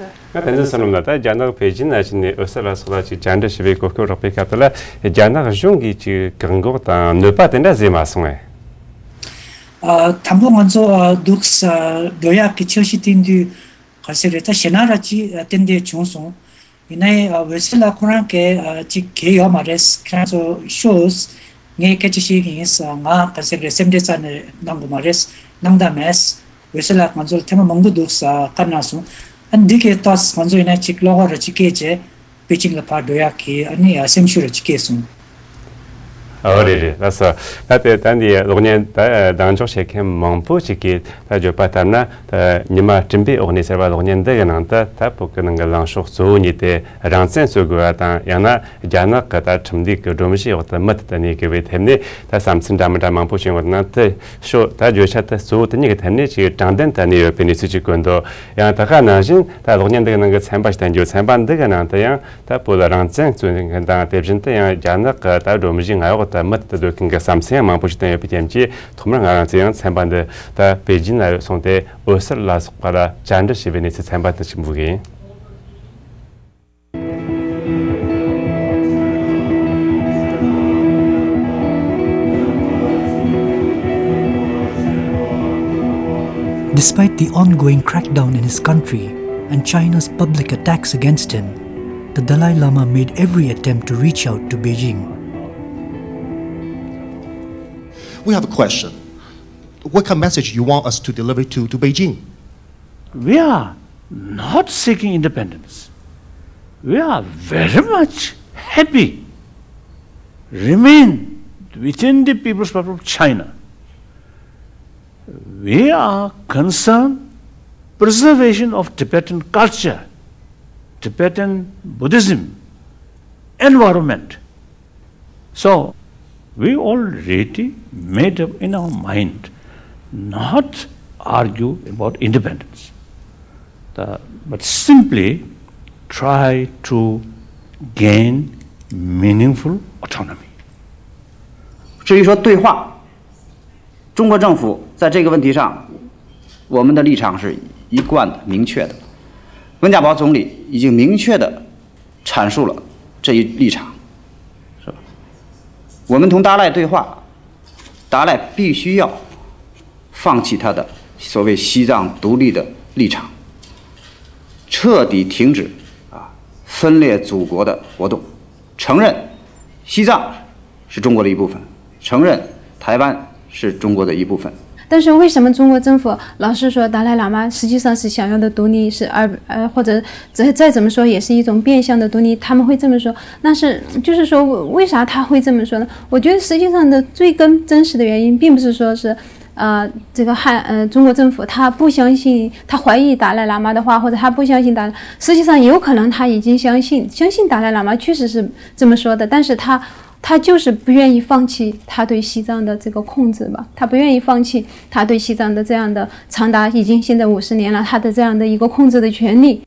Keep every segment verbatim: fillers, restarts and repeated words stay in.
ང་བསྟན་འཛིན་བསོད་ནམས་ལགས། ད་རྒྱ་ནག་པེ་ཅིན་ནང་ཕྱིན་ནས་འོད་གསལ་ལ་སོགས་ལ་ཅིག་བཅར་འདྲི་ཞུ་བའི་གོ་སྐབས་རག་པའི་སྐབས་དེ་ལ། རྒྱ་ནག་གཞུང་གིས་ཅིག་བཀག་འགོག་དང་གནོད་པ་དེ་འདྲ་བཟོས་མ་སོང་ངས། ཨ། དང་པོ་ང་ཚོ་ཨ་འདུག་ས་འགྲོ་ཡག་གི་འཆར་གཞི་བཏིང་དུས་ག་ཟེར་རེད། ད་ཞེད་སྣང་ར་ཅིག་ཨ་ཏན་ཏན་བྱུང་སོང་། ཡིན་ནའི་ཨ་འོད་གསལ་ལགས་ཁོ་རང་གིས་ཨ་ཅིག་གལ་ཡོད་མ་རེད། ཁྱེད་རང་ཚོ་ཤོག་ངས་སྐད་ཆ་བཤད་ཀྱི་ཡིན་ས། ང་ག་ཟེར་རེད། སེམས་ཁྲལ་རྩ་ནས་གནང་དགོས་མ་རེད། གནང་ད་མེད། འོད་གསལ་ལགས་ང་ཚོ་ལ་ཐེངས་མ་མང་པོ་འདུག་ས་བཀའ་གནང་སོང་། ཨ་འདི་གས་ཏོག་ཙམ་ང་ཚོ་ཡིན་ན་ཅིག་བློ་ཁོག་ར་ཅིག་སྐྱེས་བྱས། པེ་ཅིང་ལ་ཕར་འགྲོ་ཡག་གི་ཨ་ནི་ཡ་སེམས་ཤུགས་ར་ཅིག་སྐྱེས་སོང་། ཨོ་རེད་རེད། ལགས་སོ། ད་དེ་ད་འདི་གློག་བརྙན་ད་གདེང་འཇོག་བྱེད་མཁན་མང་པོ་ཞིག་གིས་ད་བརྗོད་པ་ལྟར་ན། ད་ཉི་མ་སྤྲིན་པའི་འོག་ནས་ཟེར་བ་གློག་བརྙན་འདི་གི་ནང་དུ་ད་བོད་ཀྱི་ནང་གི་ལངས་ཕྱོགས་གཙོ་བོ་གཉིས་དེ་རང་བཙན་རྩོད་དགོས་པ་དང་། ཡང་ན་རྒྱ་ནག་གི་ད་ཁྲིམས་འདུག་གི་སྒྲོམ་གཞིའི་འོག་ཏུ་མུ་མཐུད་དུ་གནས་དགོས་པའི་ཐད་ནས་ད་བསམ་ཚུལ་འདྲ་མི་འདྲ་མང་པོ་བྱུང་བ་ནང་དུ། ཤོག་ད་བརྗོད་བྱ་དེ་གཙོ་བོ་དེ་གཉིས་ཀྱི་ཐད་ནས་ཅིག་དྲང་བདེན་དུ་གནས་ཡོད་པའི་གནས་ཚུལ་ཅིག་བཀོད་འདུག་ཡང་ད་ག་ནང་བཞིན་ད་གློག་བརྙན་འདི་གི་ནང་གི་ཚན་པ་ཞིག་བསྟན་རྒྱུ། ཚན་པ་འདི་གི་ནང་དུ་ཡང་ད་བོད་ལ་རང་བཙན་རྩོད་མཁན་དང་། དེ་བཞིན་དུ་ཡང་རྒྱ་ནག་གི་ད་སྒྲོམ་གཞིའི་མངའ་འོག་ཏུ་མུ་མཐུད་དུ་སྡོད་མཁན་གྱི་བསམ་ཚུལ་ཡང་མང་པོ་ཞིག་བསྟན་ཡོད་པའི་རྐྱེན་གྱིས། ཐོག་མར་ང་རང་ཚོས་ཡང་ཚན་པ་འདི་ད་པེ་ཅིན་ལ་སོང་སྟེ་འོད་གསལ་ལ་སོགས་པ་ལ་བཅར་འདྲི་ཞུས་པའི་གནས་ཚུལ། ཚན་པ་དེ་ཞིབ་འབུལ་གྱི་ཡིན། Despite the ongoing crackdown in his country and China's public attacks against him, the Dalai Lama made every attempt to reach out to Beijing. We have a question. What kind of message you want us to deliver to, to Beijing? We are not seeking independence. We are very much happy remain within the People's Republic of China. We are concerned preservation of Tibetan culture, Tibetan Buddhism, environment. So, we already made up in our mind not argue about independence, the, but simply try to gain meaningful autonomy. 至于说对话，中国政府在这个问题上，我们的立场是一贯的、明确的。温家宝总理已经明确的 阐述了这一立场，是吧？我们同达赖对话，达赖必须要放弃他的所谓西藏独立的立场，彻底停止啊分裂祖国的活动，承认西藏是中国的一部分，承认台湾是中国的一部分。但是为什么中国政府老是说达赖喇嘛实际上是想要的独立，是而呃或者再再怎么说也是一种变相的独立？他们会这么说，但是就是说为啥他会这么说呢？我觉得实际上的最根真实的原因，并不是说是呃这个汉呃中国政府他不相信，他怀疑达赖喇嘛的话，或者他不相信达赖，实际上有可能他已经相信，相信达赖喇嘛确实是这么说的，但是他。 他就是不愿意放弃他对西藏的这个控制吧，他不愿意放弃他对西藏的这样的长达已经现在五十年了，他的这样的一个控制的权利。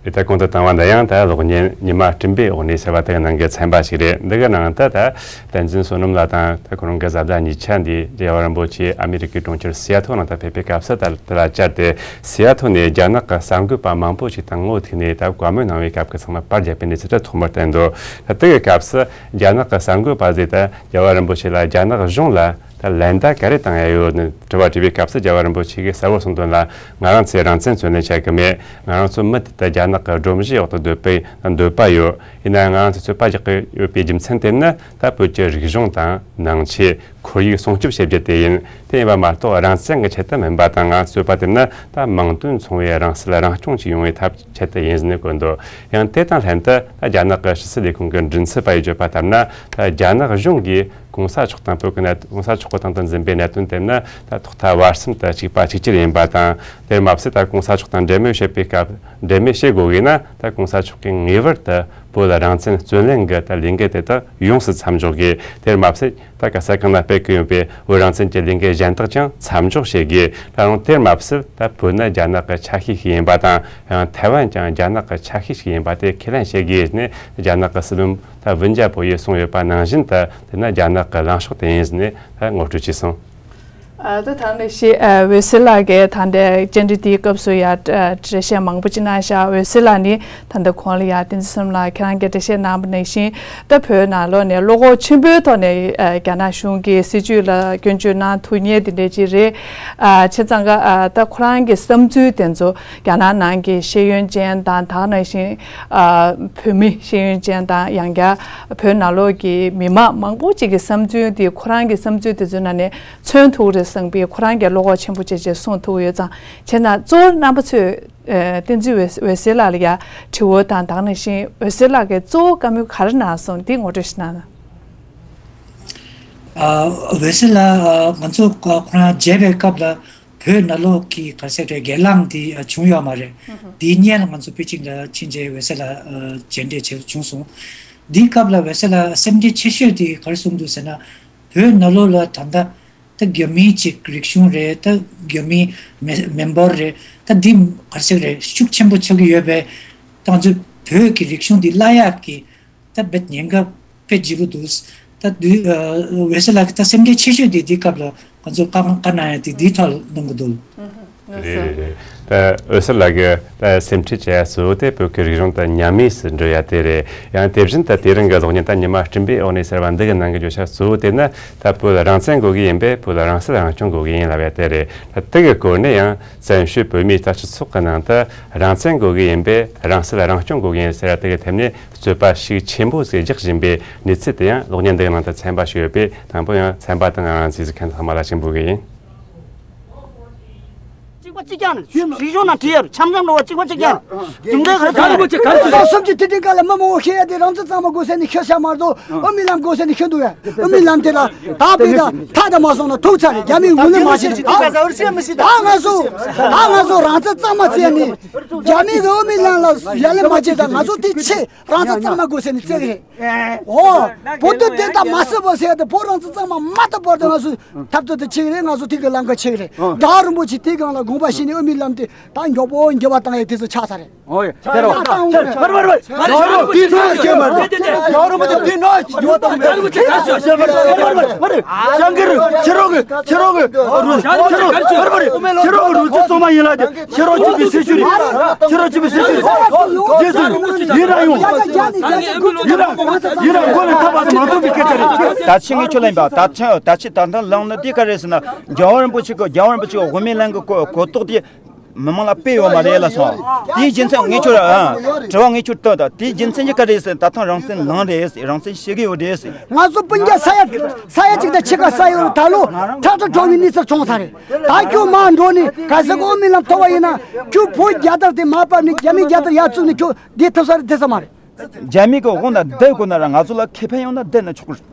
ད་གོང་དུ་བཏང་བ་འདི་ཡང་ད་གློག་བརྙན་ཉི་མ་སྤྲིན་པའི་འོག་ནས་ཟེར་བ་དེ་གི་ནང་གི་ཚན་པ་ཞིག་རེད། འདི་གི་ནང་དུ་ད་བསྟན་འཛིན་བསོད་ནམས་ལགས་དང་ད་ཁོ་རང་གི་བཟའ་ཟླ་གཉིས་ཆ་འདི་རྒྱལ་བ་རིན་པོ་ཆེ་ཨ་མི་རི་ཀའི་གྲོང་ཁྱེར་སི་ཡ་ཐོ་ནང་དུ་ཕེབས་པའི་སྐབས་སུ་ད་དེ་ལ་བཅར་ཏེ། སི་ཡ་ཐོ་ནས་རྒྱ་ནག་གི་གསར་འགོད་པ་མང་པོ་ཞིག་དང་ངོ་ཐུག་ནས་ད་བཀའ་མོལ་གནང་བའི་སྐབས་ཀྱི་ཚང་མ་པར་བརྒྱབ་པའི་གནས་ཚུལ་དེ་ཐོག་མར་བསྟན་འདུག་ད་དེ་གི་སྐབས་སུ་རྒྱ་ནག་གི་གསར་འགོད་པ་ཟིག་ད་རྒྱལ་བ་རིན་པོ་ཆེ་ལ་རྒྱ་ནག་གཞུང་ལ་ད་ལན་བརྡ་ག་རེ་བཏང་ཡ་ཡོད་ནི་དྲི་བ་དྲིས་པའི་སྐབས་སུ། རྒྱལ་བ་རིན་པོ་ཆེ་གིས་གསལ་བོ་གསུངས་དོན་ལ། ང་རང་ཚོས་རང་བཙན་རྩོད་ལེན་བྱ་གི་མེད། ང་རང་ཚོ་མུ་མཐུད་དུ་རྒྱ་ནག་གི་སྒྲོམ་གཞིའི་འོག་ཏུ་སྡོད་པའི་འདོད་པ་ཡོད། ཡིན་ནའང་ང་རང་ཚོས་ཚོད་དཔག་རྒྱག་གི་ཡོད་པའི་རྒྱུ་མཚན་དེ་ནི་ད་བོད་ཀྱི་རིག་གཞུང་དང་ནང་ཆོས། ཁོར་ཡུག་སྲུང་སྐྱོབ་བྱེད་རྒྱུ་དེ་ཡིན། དེ་ཡིན་པ་མ་གཏོགས་རང་བཙན་གྱི་ཆེད་དུ་མིན་པ་དང་། ང་ཚོས་བརྩོན་པ་དེ་ནི་ད་མིང་དོན་མཚུངས་པའི་རང་སྲིད་རང་སྐྱོང་ཅིག་ཡོང་བའི་ཐབས་ཆེད་དུ་ཡིན་ཟེར་ནས་བཀོད་འདུག་ཡང་དེ་དང་ལྷན་དུ་ད་རྒྱ་ནག་གི་ཕྱི་སྲིད་ལས་ཁུངས་ཀྱི་མགྲིན་ཚབ་པ་ཡིས་བརྗོད་པ་ལྟར་ན། ད་རྒྱ་ནག་གཞུང་གིས་གོང་ས་མཆོག་དང་བོད་ཀྱི་གནད། གོང་ས་མཆོག་གི་སྟེང་དུ་འཛིན་པའི་གནད་དོན་དེ་ནི་ད་ཐོག་མཐའ་བར་གསུམ་དུ་གཅིག་པ་གཅིག་གྱུར་ཡིན་པ་དང་། དེར་མ་ཟད་ད་གོང་ས་མཆོག་དང་འབྲེལ་མོལ་བྱེད་པའི་སྐབས། འབྲེལ་མོལ་བྱེད་དགོས་ཀྱི་ན། ད་གོང་ས་མཆོག་གིས་ངེས་པར་དུ་བོད་ལ་རང་བཙན་རྩོད་ལེན་གྱི་ད་ལས་འགུལ་དེ་དག་ཡོངས་སུ་མཚམས་འཇོག་དགོས། དེར་མ་ཟད། ད་ག་ས་གང་ན་སྤེལ་གྱི་ཡོད་པའི་བོད་རང་བཙན་གྱི་ལས་འགུལ་གཞན་དག་ཀྱང་མཚམས་འཇོག་བྱེད་དགོས། ད་རུང་དེར་མ་ཟད། ད་བོད་ནི་རྒྱ་ནག་གི་ཆ་ཤས་ཤིག་ཡིན་པ་དང་། ཡང་ཐའེ་ཝན་ཀྱང་རྒྱ་ནག་གི་ཆ་ཤས་ཤིག་ཡིན་པ་དེ་ཁས་ལེན་བྱེད་དགོས་ནས། རྒྱ་ནག་གི་སྲིད་བློན་ད་ཝུན་ཅཱ་པོ་ཡིས་གསུངས་ཡོད་པ་ནང་བཞིན་དུ། དེ་ནི་རྒྱ་ནག་གི་ལངས་ཕྱོགས་དེ་ཡིན་ཟེར་ནས་ད་ངོ་སྤྲོད་བྱས་སོང་། ཨ། ད་ད་ནི་ཤི་ཨ་འོད་ཟེར་ལགས་ཀྱིས་ད་ལྟའི་བཅར་འདྲི་དེའི་སྐབས་སུ་ཡང་ཨ་འགྲེལ་བཤད་མང་པོ་ཅིག་གནང་བཞག་འོད་ཟེར་ལགས་ནི་ད་ལྟ་གོང་ལ་ཡང་བསྟན་འཛིན་བསོད་ནམས་ལགས་ཁྱེད་རང་གིས་འགྲེལ་བཤད་གནང་བ་ནང་བཞིན། ད་བོད་ནང་ལོགས་ནས་བློ་ཁོག་ཆེན་པོའི་ཐོག་ནས་ཨ་རྒྱ་ནག་གཞུང་གི་སྲིད་བྱུས་ལ་སྐྱོན་བརྗོད་གནང་ཐུབ་མཁན་དེ་འདྲ་ཅིག་རེད། ཨ་བྱས་ཙང་ཀ་ཨ་ད་ཁོ་རང་གི་བསམ་ཚུལ་དེ་ཚོ་རྒྱ་ནག་ནང་གི་ཤེས་ཡོན་ཅན་དང་ད་ག་ནང་བཞིན་ཨ་བོད་མི་ཤེས་ཡོན་ཅན་དང་ཡང་བསྐྱར་བོད་ནང་ལོགས་ཀྱི་མི་མང་མང་པོ་ཅིག་གི་བསམ་ཚུལ་དེ་ཁོ་རང་གི་བསམ་ཚུལ་དེ་ཚོའི་ནང་ནས་མཚོན་ཐུབ་རེད་བསམ་པའི་ཁོ་རང་གི་བློ་ཁོག་ཆེན་པོ་བྱས་བྱས་གསུངས་ཐུབ་ཡོད་ཙང་། བྱས་ན་གཙོ་བོ་རྣམ་པ་ཚོས་ཨ་བསྟན་འཛིན་འོད་འོད་ཟེར་ལགས་ལ་ཡ་དྲི་བ་དང་ད་ག་ནང་བཞིན་འོད་ཟེར་ལགས་ཀྱིས་གཙོ་བོ་བཀའ་མོལ་ག་རེ་གནང་སོང་དེ་ངོ་སྤྲོད་ཞིག་གནང་ན། ཨ་འོད་ཟེར་ལགས་ང་ཚོ་ཁོ་རང་མཇལ་བའི་སྐབས་ལ་བོད་ནང་ལོགས་ཀྱི་ག་རེ་ཟེར་རེད་སྒེར་ལངས་འདི་བྱུང་ཡོད་མ་རེད། འདིའི་སྔོན་ལ་ང་ཚོ་པེ་ཅིང་ལ་ཕྱིན་རྗེས་འོད་ཟེར་ལགས་མཇལ་འཕྲད་བྱས་བྱུང་སོང་། འདིའི་སྐབས་ལ་འོད་ཟེར་ལགས་སེམས་ཁྲལ་ཆེ་ཤོས་དེ་ག་རེ་གསུངས་འདུག་ཟེར་ན། བོད་ནང་ལོགས་ལ་ད་ལྟ་ད་རྒྱ་མིའི་ཅིག་རིག་གཞུང་རེད། ད་རྒྱ་མིའི་མེ་མེ་འབར་རེད། ད་འདི་ག་རེ་ཟེར་རེད་ཤུགས་ཆེན་པོ་ཆགས་ཀྱི་ཡོད་པས། ད་ང་ཚོ་བོད་ཀྱི་རིག་གཞུང་འདི་བརླག་ཡག་གི་ད་རྦད་ཉེན་ཁ་དཔེ་ལྗིད་པོ་འདུག་ད་འདི་འོད་ཟེར་ལགས་ཀྱི་ད་སེམས་ཁྲལ་ཆེ་ཤོས་དེ་འདི་སྐབས་ལ་ང་ཚོ་བཀའ་བཀའ་གནང་ཡ་དེ་འདིའི་ཐོག་ལ་གནང་གི་འདུག་རེད་རེད་རེད། ད་འོད་ཟེར་ལགས་ཀྱིས་ད་སེམས་ཁྲལ་བྱེད་ཡ་གཙོ་བོ་དེ་བོད་ཀྱི་རིག་གཞུང་ད་ཉམས་དམས་སུ་འགྲོ་ཡ་དེ་རེད། ཡང་དེ་བཞིན་ད་དེ་རིང་གི་གློག་བརྙན་ད་ཉི་མ་སྤྲིན་པའི་འོག་ནས་ཟེར་བ་འདི་གི་ནང་གི་བརྗོད་བྱ་གཙོ་བོ་དེ་ནི་ད་བོད་རང་བཙན་དགོས་གི་ཡིན་པས་བོད་རང་སྲིད་རང་སྐྱོང་དགོས་གི་ཡིན་ལབ་ཡ་དེ་རེད། ད་དེ་གི་སྐོར་ནས་ཡང་བཙན་བྱོལ་བོད་མིའི་ལྟ་ཞིབ་ཚོགས་ཀྱི་ནང་དུ་རང་བཙན་དགོས་གི་ཡིན་པས་རང་སྲིད་རང་སྐྱོང་དགོས་གི་ཡིན་ཟེར་བ་དེ་གི་ཐད་ནས་རྩོད་པ་ཤུགས་ཆེན་པོ་ཟིག་རྒྱག་བཞིན་པའི་གནས་ཚུལ་དེ་ཡང་གློག་བརྙན་འདིའི་ནང་དུ་ཚན་པ་ཞིག་ཡོད་པས་དང་པོ་ཡང་ཚན་པ་དང་ང་རང་ཚོའི་གཟིགས་མཁན་ཚང་མ་ལ་ཞུ་འབོད་གི་ཡིན། གཅིག་པ་གཅིག་རྐྱང་རེད། རིག་གཞུང་ནང་བྲིས་ཡོད་རེད། འཆམ་འཆམ་འགྲོ་བ་གཅིག་པ་གཅིག་རྐྱང་རེད། རྒྱུ་མཚན་ག་རེ་ག་རེ་ག་རེ་སོ་སོ་སུམ་ཅུ་དེ་དུས་སྐབས་ལ་མི་མང་པོ་ཤེས་ཡ་དེ་རང་བཙན་གཙང་མ་དགོས་ཟེར་ནས་ཤོད་ཤ་མ་གཏོགས་དབུ་མའི་ལམ་དགོས་ཟེར་ནས་ཤོད་འདུག་ཡ། དབུ་མའི་ལམ་དེ་ལ་ད་དཔེ་ད་ཐག་ད་མ་སོང་ན་ཐུག་ཚར་རེད། རྒྱ་མིས་ངོས་ལེན་མ་བྱས་ནས་ད་ད་ང་ཚོ་ད་ང་ཚོ་རང་བཙན་གཙང་མ་བཙལ་ནས་རྒྱ་མི་གི་དབུ་མའི་ལམ་ལ་ཡ་ལན་མ་བྱས་ད་ང་ཚོ་དེ་ཆེ་རང་བཙན་གཙང་མ་དགོས་ཟེར་ནས་བཙལ་གི་རེད། ཨོ། བོད་དོན་བདེན་མཐའ་མ་གསལ་བ་ཟེར་ཏེ་བོད་རང་བཙན་གཙང་མ་མ་ཐོབ་བར་དུ་ང་ཚོས་འཐབ་རྩོད་དེ་བྱེད་ཀྱི་རེད། ང་ཚོ་དེ་གི་ལམ་ཁ་ཆགས་ཀྱི་རེད། ཨོ། རྒྱལ་བ་རིན་པོ་ཆེ་དེའི་སྒང་ལ་དགོངས་པ་བཞེས་ནས་དབུ་མའི་ལམ་དེ་ད་མགྱོགས་པོ་འགྱུར་བ་བཏང་ཡས་དེ་ཚོ་ཆགས་ཚར་རེད། ཨོ་ཡ། དེ་རོ། ད་ད་ད་ད་རོ་རོ། རྒྱལ་བ་རིན་པོ་ཆེ་དེ་ནོ། རྒྱལ་བ་རིན་པོ་ཆེ་དེ་ནོ། རྒྱལ་བ་རིན་པོ་ཆེ་ཁ་ཤོ་ཤོ་མ་རེད། མ་རེད། མ་རེད། ཞང་གི་རུ་ཕྱི་རོག་གི་ཕྱི་རོག་གི་རུ་ཕྱི་རོག་གི་རུ་ཕྱི་རོག་གི་རུ་ཕྱི་ཚང་མ་ཡིན་ལ་དེ། ཕྱི་རོགས་གཅིག་པའི་སྲི་ཞུ་རེད། ཕྱི་རོགས་གཅིག་པའི་སྲི་ཞུ་རེད། རྗེས་སུ་ཡིན་ར་ཡོང་། ཡིན་ར་ཡིན་ར་མགོ་ལ་ཐག་པ་ཚོ་མ་ཐུག་པའི་སྐད་ཆ་རེད། ད་ཕྱི་ངས་ཁྱོད་ལ་ཡིན་པ་ད་ཕྱི་ད་ཕྱི་ད་ལྟ་ལངས་ནི་འདི་ག་རེད་ཟེར་ན། རྒྱལ་བ་རིན་པོ་ཆེ་གི་རྒྱལ་བ་རིན་པོ་ཆེ་གི་དབུ་མའི་ལམ་གི་གོ་གོ་རྟོགས་དེ་མི་མང་ལ་སྤེལ་ཡོད་མ་རེད་ལ་སོང་། དེའི་རྒྱུ་མཚན་ངས་ཁྱོད་ཨ་དྲི་བ་ངས་ཁྱོད་བཏོན་ད་དེའི་རྒྱུ་མཚན་གྱི་ག་རེད་ཟེར། ད་ཐེངས་རང་བཙན་ལངས་རེད་ཟེར། རང་བཙན་ཞུ་གི་ཡོད་རེད་ཟེར། ང་ཚོ་སྤུན་ཀྱག་ས་ཡ་ས་ཡ་གཅིག་དང་ཕྱེད་ཀ་ས་ཡོད་ད་ལོ་ཁྲག་ཁྲག་གྲོངས་པའི་གནས་ཚུལ་བྱུང་ཚར་རེད། ད་ཁྱོད་མར་འགྲོ་ནས་གལ་སྲིད་དབུ་མའི་ལམ་ཐོབ་པ་ཡིན་ན་ཁྱོད་བོད་རྒྱལ་དར་དེ་མར་ཕབ་ནས་རྒྱ་མིའི་རྒྱལ་དར་ཡར་བཙུགས་ནས་ཁྱོད་བསྡད་ཐུབ་ས་རེད་བསྡད་ས་མ་རེད། རྒྱ་མི་གི་དབང་དུ་བསྡུ་དགོས་ན་ར་ང་ཚོ་ལ་ཁེ་ཕན་ཡོང་ན་བསྡད་ན་ཆོག་གི་རེད།